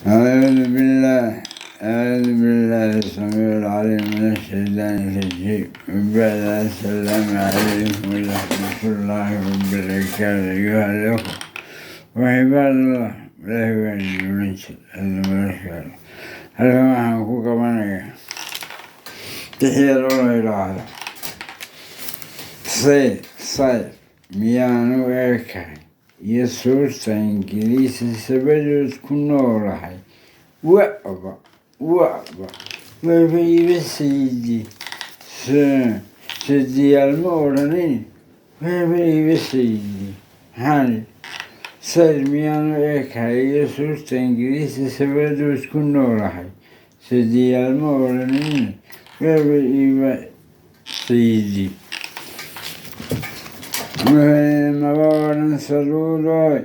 أعوذ بالله أعوذ بالله السميع العليم من الشيطان الرجيم. وبعد، السلام عليكم ورحمة الله وبركاته أيها الأخوة وعباد الله. Ilaahay baan idin. Halkan waxaan ku qabanayaa tix yar oo la yidhaahdo Sayid miyaanu ekahay iyo suurta Ingiriisi sabadood ku noolahay. Wa'ba wa'ba waaba iba sayidi, sadiyaal ma odhanin, waaba iba sayidi. Maxaan sayid miyaanu ekahay iyo suurta Ingiriisi sabadood ku noolahay, sadiyaal ma odhanin, waaba iba sayidi. Maba odhan saluuloy,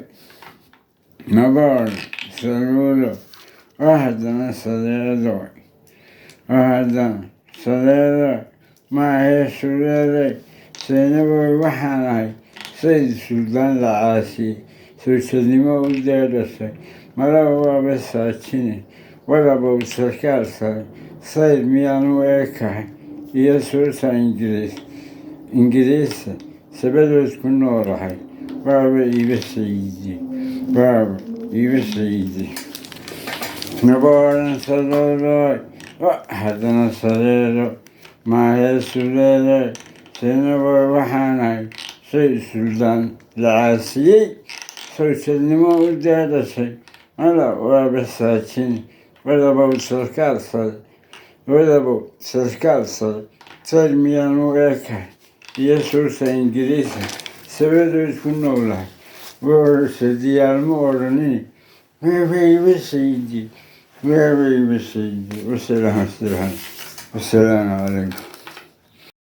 maba odhan saluulo, oo haddana sadeedoy, oo haddana sadeedoy, maahee suleeday. Saynaboy, waxaan ahay sayid suldaan la caasiyey, sawjadnimo u deedhashay, malaba waaba saajine, walabow sarkaal sare. Sayid miyaanu ekahay iyo suurta Ingiriisi sabadood ku noolahay, waaba iba sayidi, waaba iba sayidi. Maba odhan saluuloy, oo haddana sadeedo, maahee suleeday. Saynaboy, waxaan ahay sayid suldaan la caasiyey, sawjadnimo u deedhashay, mala waaba saajine, walabow sarkaal sare, walabow sarkaal sare. Sayid miyaanu ekahay iyo suurta Ingiriisi sabadood ku noolahay, sadiyaal ma odhanin, waaba iba sayidi, waaba iba sayidi. Wasalaam, wasalaam, wasalaamu calaykum.